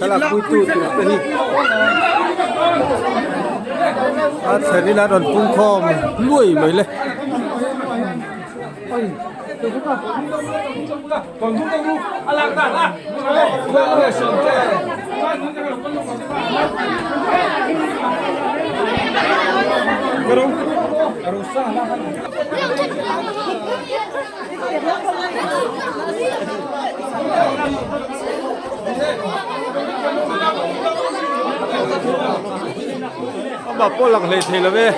Thlalak puitu tur te hi a thlen in a rawn pung khawm nuai mai le. Amah pawh lang hlei thei lo e.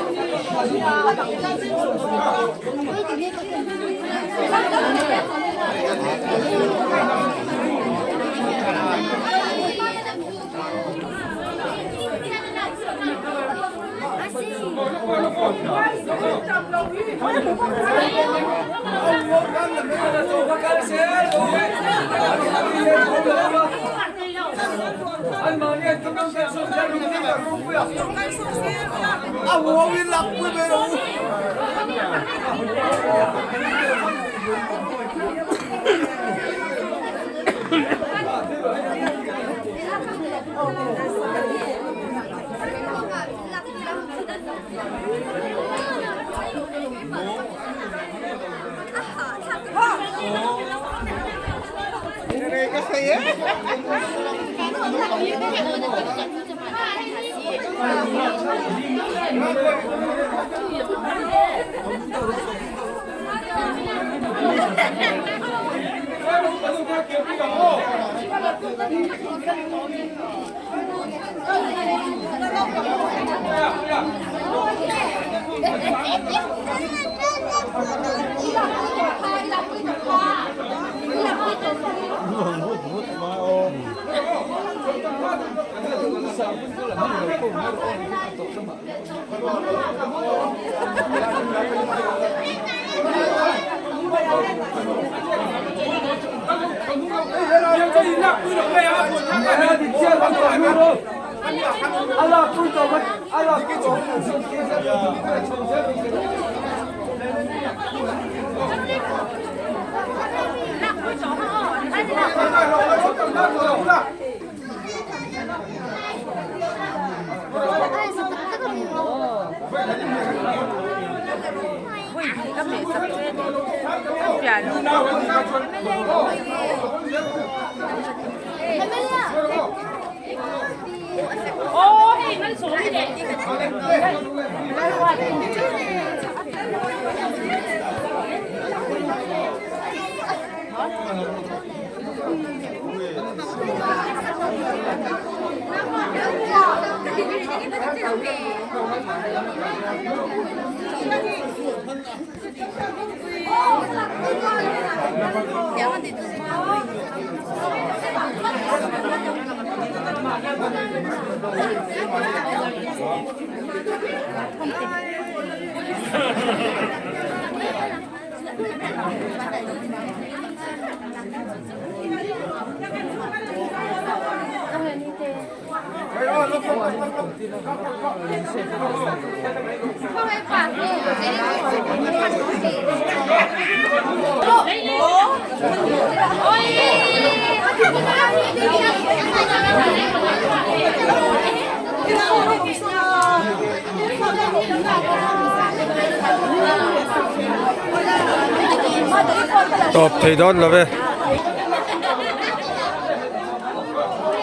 Tawp thei dawn lo ve.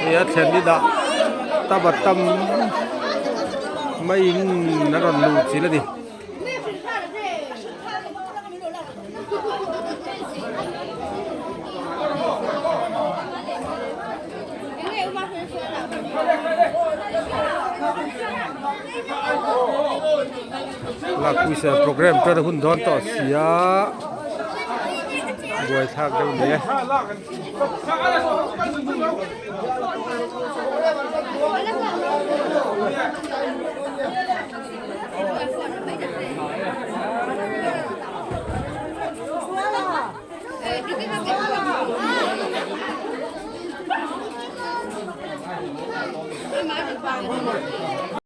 Hei a thlen hi dah tam a tam maiin a rawn luh chilh a ni. Lakpuisa program tan a hun dawn tawh sia buaithlak deuh ni e.